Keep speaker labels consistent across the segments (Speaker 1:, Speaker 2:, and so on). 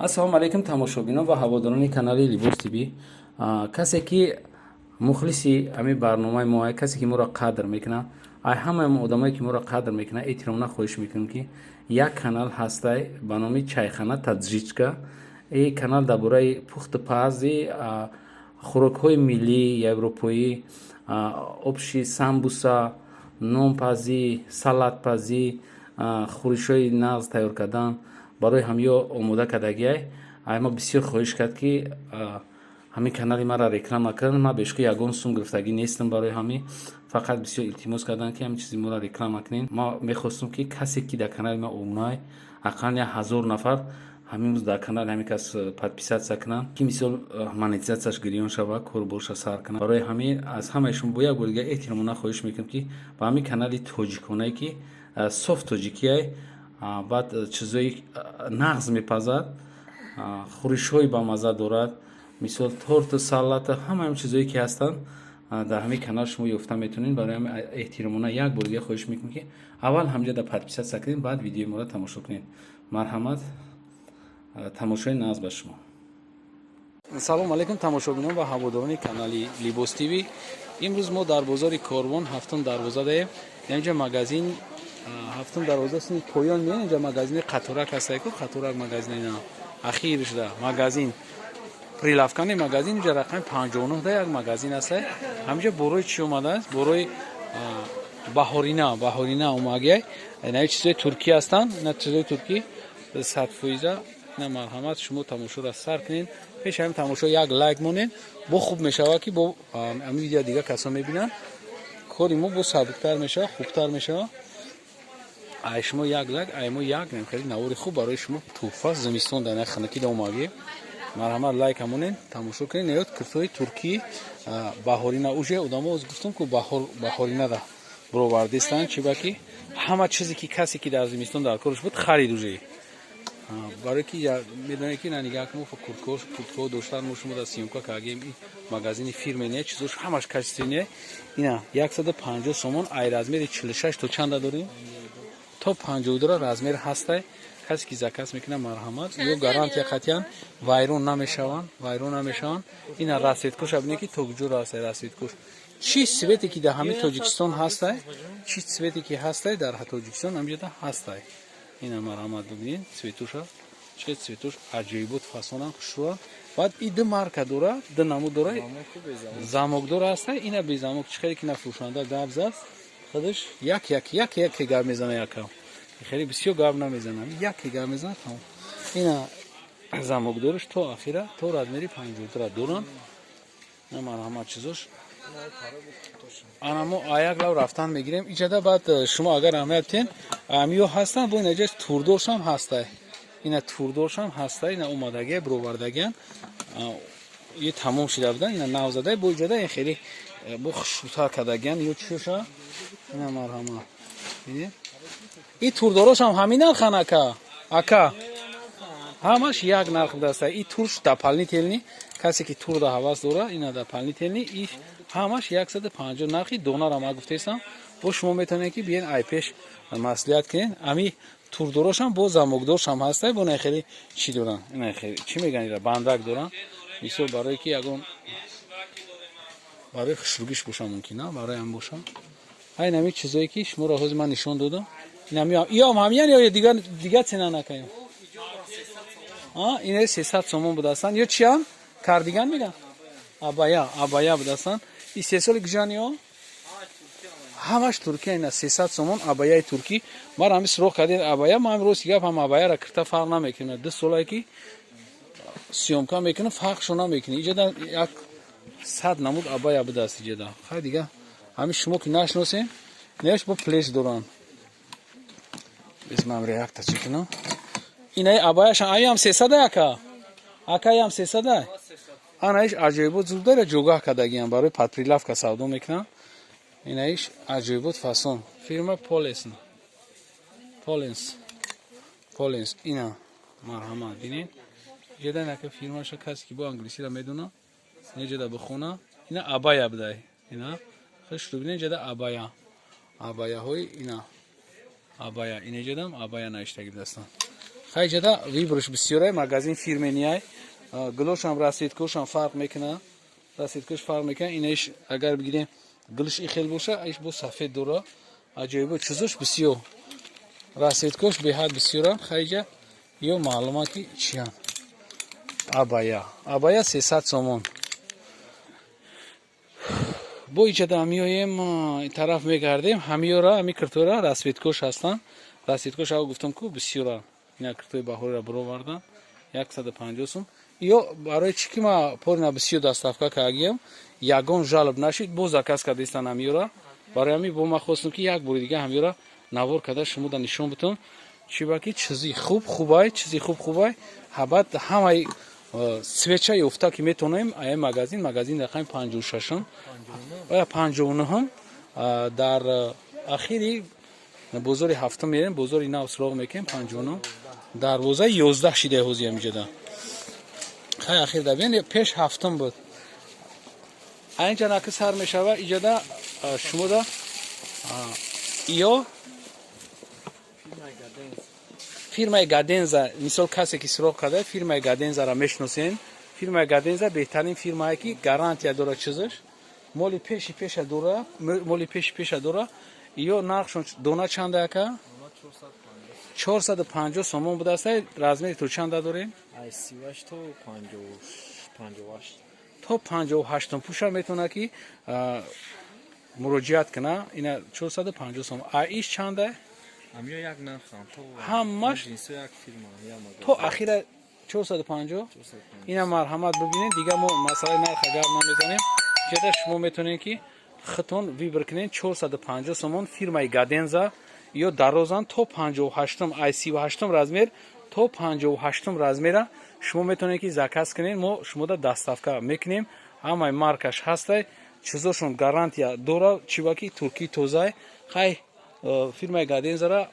Speaker 1: Ассалому алайкум, тамошобинон ва ҳаводорони канали Либос ТВ. Касе ки мухлиси ҳамин барномаи мо, касе ки моро қадр мекунад, ай ҳамаи одамое ки моро қадр мекунад, эҳтиромона хоҳиш мекунем, ки як канал ҳастай ба номи «Чайхана Таджичка». И канал дар бораи пухту пази хӯрокҳои миллӣ, европоӣ, обши, самбуса, нонпазӣ, салатпазӣ, хӯришҳои нағз тайёр кардан барои ҳамё омода кардагиай. Ай ма бисёр хоҳиш кард, ки ҳамин канали маро реклама кунанд. Ман бешку ягон сум гирифтагӣ нестам, барои ҳамин фақат бисёр илтимос карданд, ки ҳамин чизи моро реклама кунед. Ма мехостум, ки касе ки дар канали ма обунаай, ақаллан 1000 нафар ҳамин рӯз дар канали ҳамин кас подписаться кунанд, ки мисол монетизатсияш гирён шавад, корборша сар кунад. Барои ҳамин аз ҳамаи шумо бо як бори дига эҳтиромона хоҳиш мекунам, ки ба ҳамин канали тоҷиконае, ки соф тоҷикиай, баъд чизои нағз мепазад, хӯришҳои бамазза дорад, мисол торту, салату, ҳама ҳам чизое ки ҳастанд, дар ҳамин канал шумо ёфта метавонед. Барои ҳамин эҳтиромона як бори дига хоҳиш мекунем, ки аввал ҳамҷа да подписаться кунед, баъд видеои моро тамошо кунед. Марҳамат, тамошои нағз ба шумо. Салому алайкум, тамошобинон ва ҳаводорони канали Либос ТВ. Имрӯз мо дар бозори Корвон, ҳафтум дарвоза даем. Инҷа магазин, ҳафтум дарвоза сини поён меян. Инҷа магазини қаторак ҳастайку, қаторак магазин, ина ахир шуда магазин, прилавкани магазин. Инҷа рақами 59 да як магазин ҳастай. Ҳаминҷа борои чӣ омадааст? Борои баҳорина, баҳорина омагиай. Ина чизои туркӣ ҳастанд, ина чизои туркӣ 100%. Ина марҳамат, шумо тамошоро сар кунед. Пеш ҳамин тамошо як лайк монед, бо хуб мешавад, ки бо ҳамин видео дигар касон мебинанд, кори мо бо сабуктар мешавад, хубтар мешавад. Ай шумо як лайк, ай мо як хеле навори хуб барои шумо туҳфа. Зимистон дар ханакӣ да омагӣ. Марҳамат, лайк ҳамонед, тамошо кунед. Неёд киртои туркӣ баҳорина. Уже одамо гуфтум, ку баҳоринара бировардистанд, чи ба ки ҳама чизе ки касе ки дар зимистон дар кораш буд, харид уже. Барое ки медонед, ки на нигаҳ мо курткаҳо доштан, мо шумо дар съёмка кардем. Магазини фирменный, чизош ҳамаш качественный. Ина 150 сомон. Ай размери 46 то чанда дорем? То 52 размер ҳастай. Касе ки заказ мекунад, марҳамат, ё гарантия қатъиян вайрон намешаванд, вайрон намешаванд. Ина расцветкоша бинед, ки то куҷо растай расцветкош. Чӣ цвете ки дар ҳамин Тоҷикистон ҳастай, чӣ цвете ки ҳастай дар Тоҷикистон, ҳамҷода ҳастай. Ина марҳамат, бибинед цветуша, чӣ цветуш аҷоибот, фасонам хушрӯа. Баъд и ду марка дора, ду намуд дора, замокдор ҳастай, ина безамок. Чӣ хеле ки на фурӯшанда гап зад, худаш як як як яке гап мезана, якам хеле бисёр гап намезанам, яке гап мезана, тамом. Ина замокдораш то ахира, то размери 52-ра доранд. На марҳамат, чизош ана мо аяк лав рафтан мегирем иҷада. Баъд шумо агар аҳамият тиҳен, амиё ҳастанд, бо инаҷа турдоршам ҳастай, ина турдоршам ҳастай. Ина омадагия, бировардагиян, е тамом шида будан, ина нав задай. Бо иҷада ин хеле бо хушрӯтар кардагиян ё чиша. Ина марҳамат, бинед, и турдорошам ҳамин нархан, ака? Ака, ҳамаш як нарх даста. И турш дополнительный, касе ки турда ҳавас дора, ина дополнительный. И ҳамаш 150 нархи донара ма гуфтесам. Бо шумо метавонед, ки биен, ай пеш маслиҳат кунед. Ами турдорошам бо замокдоршам ҳастай, бо хеле чӣ доранд, чӣ меган, ира бандак доранд, мисол барое ки ягон барои хушругиш боша, мумкин на барои ҳам боша. Айн ҳамин чизое ки шуморо ҳозир ман нишон додам, иём ҳамиян ё дигар цена накаем? Ина 300 сомон будастанд ё чиам, кардиган меган, абая, абая будастанд. И сесоли гужан ё ҳамаш туркия. Ина 300 сомон абаяи туркӣ. Ман ҳами суроғ кардем абая. Ман рости гап ҳам абаяра кирта фарқ намекунад. 2 солае ки съёмка мекунам, фарқшо намекунӣ. Иҷода як сад намуд абая будааст иҷода. Хай, дига ҳамин шумо ки нашиносем, неш бо плеш доранд. Бисмам реакта чӣ кунам. Инаи абаяшам аям 300, ака, акаям 300. Анаиш аҷоибот зудара ҷогаҳ кардагиам, барои под прилавка савдо мекунам. Инаиш аҷоибот фасон, фирма Полесн, Поленс, Поленс. Ина марҳамат, бинед, ҷеда нака фирмаша, касе ки бо англисиро медона, неҷеда бихона. Ина абая будай, ина хушру бинед, ҷеда абая, абаяҳои ина абая, инеҷедам абая навиштаги будастанд. Хайҷада выбор ш бисёрай, магазин фирменный. Гулошам, расцветка шам фарқ мекуна. Расцветка ш фарқ мекуна. Инаиш агар бигирем, гулш и хел боша, иш бо сафед дора. Аҷоибо чизош бисёр. Расцветка ш беҳад бисёра. Хайҷа ё маълума ки чиян. Абая. Абая 300 сомон. Бо иҷада меоем, тараф мегардем, ҳамиёра, ҳами киртора расцветка ш ҳастанд. Расцветка ш ав гуфтам ку бисёра. Ина киртои баҳориро баровардан 150 сум. Ё барои чӣ ки ма порина бисёр доставка кардагиям, ягон жалоб нашид, боз заказ кардистан ҳамиёра. Барои ҳамин бо ма хостам, ки як бори дига ҳамиёра навор карда шумода нишон битам. Чӣ ба ки чизи хуб хубай, чизи хуб хубай, ҳабат ҳамаи свеча ёфта ки метавонем ая магазин, магазин рақами 56-ум оя 59-ум дар ахири бозори ҳафтум мерем, бозори нав суроғ мекунем, 59 дарвозаи 11 шидаи ҳози ҳамиҷода. Хай, ахир да бин, пеш ҳафтум буд. Айнҷа наки сар мешава, иҷода шумода ё фирмаи Гаденза. Мисол, касе ки суроғ карда, фирмаи Гадензаро мешиносем. Фирмаи Гаденза беҳтарин фирмае ки гарантия дора, чизаш моли пеши пеша дора, моли пеши пеша дора. Ё нархшон дона чанда, ака? 450 сомон будааст. Размери ту чанда дорем? То 58-ум пуша метавона ки муроҷиат куна. Ина 450 сомон. А иш чанда? Ҳамаш то ахира 450. Ина марҳамат, бибинед. Дига мо масъалаи нарх агар намезанем. Ҷада шумо метавонед ки худтон выбор кунед. 450 сомон, фирмаи Гаденза. Ё дарозан то 58-ум, ай 38-ум размер то 58-ум размера шумо метавонед ки заказ кунед, мо шумода доставка мекунем. Ҳамаи маркаш ҳастай, чизошон гарантия дора, чибаки туркии тозай. Хай, фирмаи Гадензара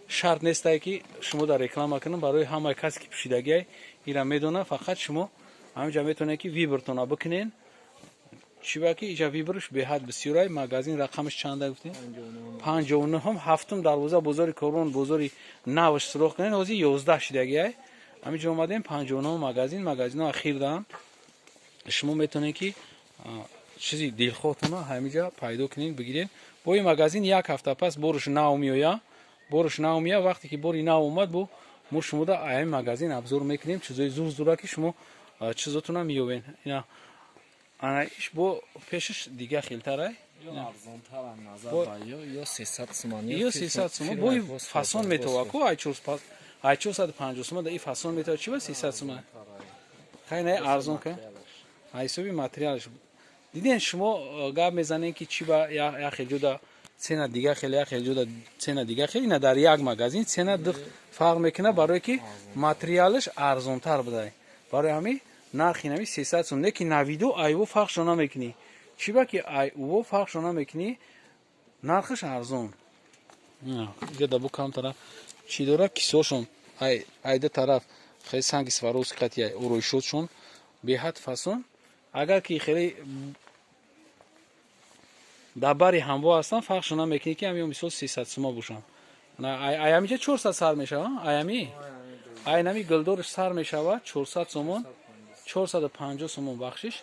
Speaker 1: шарт нестае ки шумо дар реклама кунам. Барои ҳамаи касе ки пӯшидагиай, ира медона. Фақат шумо ҳаминҷа метавонед ки выбор тона бикунед, чибаки иҷа выбор ш беҳад бисёрай. Магазин рақамаш чанда гуфтем? 59-ум, ҳафтум дарвоза, бозори Корвон, бозори навш суроғ кунед. Ҳозир 11 шидагиай. Ҳаминҷо омадем, 59 магазин. Магазино ахирдаам. Шумо метавонед ки чизи дилхоҳтона ҳаминҷа пайдо кунед, бигиред. Бо ин магазин як ҳафта пас борш нав меояд, борш нав меояд. Вақте ки бори нав омад, бо мо шумода аями магазин обзор мекунем, чизои зур зура ки шумо чизотона меёбед. Ина ана иш бо пешаш дига хелтарай.
Speaker 2: Ё 300 сомон.
Speaker 1: Ё 300 сомон. Бо фасон метова ку, ай 450 сомон да и фасон метова. Чи ба 300 сомон? Хай, не, арзон ка ҳисоби материалш. Диден, шумо гап мезанем ки чи ба як хел ҷуда цена, дига хел, як хел ҷуда цена, дига хел. Ина дар як магазин цена ду фарқ мекунад, барое ки материалаш арзонтар будай. Барои ҳамин нархи нави 300 сом. Не ки на виду айво фарқшо намекунӣ, чӣ ба ки ай уво фарқшо намекунӣ, нархаш арзон. Иҷа бу камтара чӣ дора, кисошон айда тараф хеле санги Сваровски қати ороишотшон беҳад фасон. Агар ки хеле дар бари ҳамво ҳастанд, фарқшо намекунӣ ки ҳамё мисол 300 сума бошанд. Аямиҷа 400 сар мешава, аями айнами гулдорш сар мешава 400 сомон, 450 сомон, бахшиш,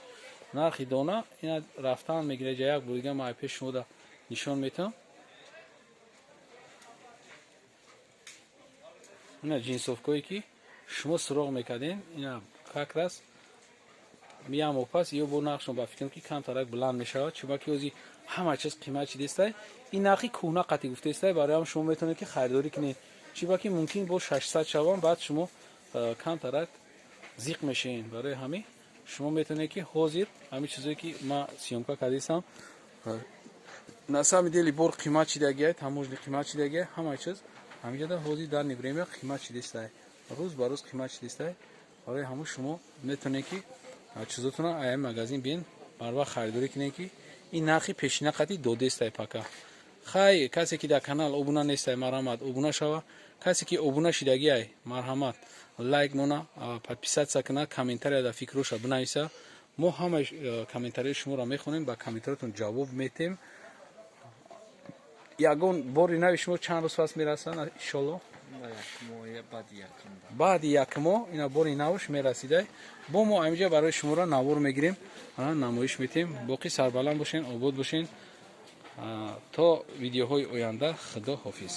Speaker 1: нархи дона. Ина рафтан мегира. Ҷа як бор дига ма пеш шумода нишон метавам. Ина ҷинсовкое ки шумо суроғ мекардем, ина как раз миямо пас ё бо нархшон ба фикрам ки камтарак баланд мешавад, чунки ҳози ҳама чиз қимат чидистай. Ин нархи кӯҳна қатӣ гуфтаистай. Барои ҳам шумо метавонед ки харидорӣ кунед, чибаки мумкин бо 600 шавам, баъд шумо камтарак зиқ мешавед. Барои ҳамин шумо метавонед ки ҳозир ҳамин чизое ки ма съёмка кардистам, на самом деле бор қимат чидагиай, таможни қимат чидагиай, ҳама чиз ҳаминҷода ҳозир данный время қимат чидистай, рӯз ба рӯз қимат чидистай. Барои ҳамун шумо метавонед ки чизотона аями магазин биен, барвақт харидорӣ кунед, ки ин нархи пешина қатӣ додестай пака. Хай, касе ки дар канал обуна нестай, марҳамат, обуна шава. Касе ки обуна шидагиай, марҳамат, лайк мона, подписаться куна, комментария дар фикроша бинависа. Мо ҳамаи комментарияи шуморо мехонем, ба комментариятон ҷавоб метем. Ягон бори нави шумо чанд рӯз пас мерасанд, иншолло? Баъди як моҳ ина бори навш мерасидай. Бо мо амиҷа барои шуморо навор мегирем, намоиш метем. Боқӣ сарбаланд бошен, обод бошен. То видеоҳои оянда, худо ҳофиз.